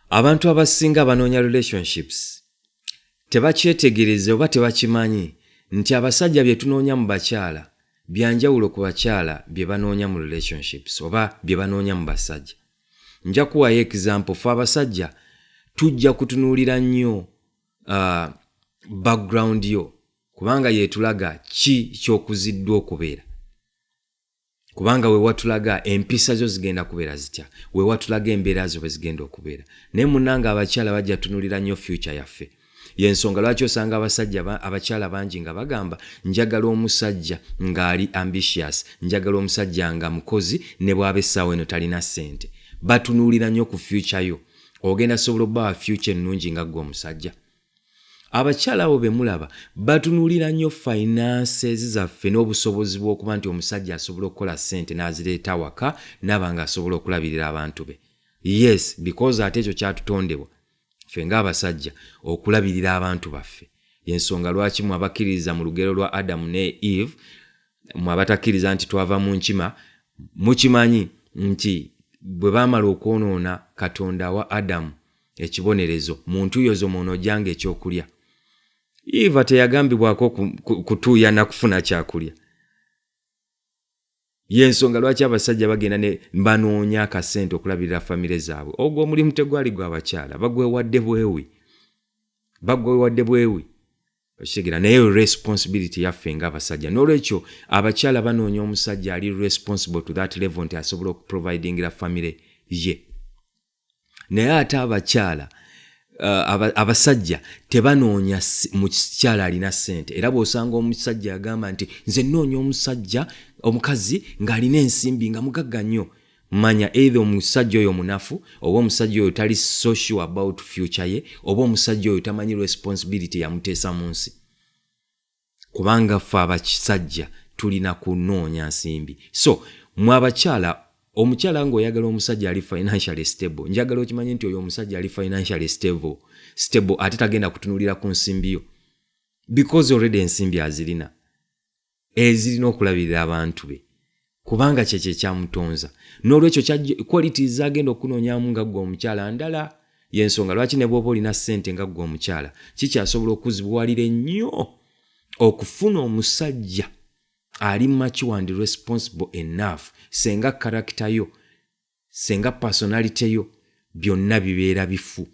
Abantu abasinga abanoonya relationships tebakyetegereza oba tebakimanyi nti abasajja bye tunoonya mu bakyala byanjawulo ku bakyala bye banoonya mu relationships oba bye banoonya mu basajja. Nja kuwayo example. Fe abasajja tujja kutunuulira nnyo background yo, kubanga yetulaga ki kyokuziddwa okubeera, kubanga wewatulaga empisa zo zigenda kubeera zitya, wewatulaga embeera zo bwe zigenda okubeera. Naye munanga abakyala bajja tunulira nnyo future yaffe. Yensonga lwaki osanga abasajja, abakyala bangi nga bagamba, "Njagala omusajja ng'ali ambitious, njagala omusajja nga mukozi ne bw'aba essaawa eno talina ssente." Batunuulira nnyo ku future yo. Ogenda sobola obbawa future ennungi nga ggwe omusajja. Abakyala abo be mulaba batunuulira nnyo finances zaffe n'obusobozi bw'okuba nti omusajja asobola okukola ssente n'azireeta waka, naaba nga asobola okulabirira abantu be. Yes, because ate ekyo kyatutondebwa ffe ng'abasajja, okulabirira abantu baffe. Yensonga lwaki mwe abakkiririza mu lugero lwa Adamu ne Eve, mwe abatakkiriza nti twava mu nkima, mukimanyi nti bwe baamala okwonoona, Katonda wa Adamu ekibonerezo, mu ntuuyo zo mw'onoojjanga ekyokulya. Eva teyagambibwako kutuuyana kufuna kyakulya. Yensonga lwaki abasajja bagenda ne banoonya akasente okulabirira famire zaabwe. Ogwo omulimu tegwali gwa bakyala, bagwewadde bwewi, bagwewadde bwewi, okitegeera? Naye responsibility yaffe ngaabasajja. N'olwekyo abakyala banoonya omusajja ali responsible to that level nti asobola okuprovidingira famire ye. Naye ate abakyala, abasajja tebanoonya mukyala alina ssente. Era bw'osanga omusajja agamba nti, "Nze nnoonya omusajja, omukazi ng'alina ensimbi, nga mugagga nnyo," manya either omusajja oyo munafu, oba omusajja oyo tali so sure about future ye, oba omusajja oyo tamanyi responsibility yamuteesa mu nsi, kubanga ffe abasajja tulina kunoonya nsimbi. So mwe abakyala, omukyala ng'oyagala omusajja ali financially stable, njagala okimanye nti oyo omusajja ali financially stable ate tagenda kutunuulira ku nsimbi yo, because already ensimbi azirina ezirina okulabirira abantu be, kubanga kyekyo ekyamutonza. N'olwekyo qualities zagenda okunoonyamu nga ggwe omukyala ndala. Yensonga lwaki ne bw'oba olina ssente nga ggwe omukyala, kikyasobola okuzibuwalira ennyo okufuna omusajja ali mature and responsible enough, senga character yo, senga personality yo, byonna bibeera bifu.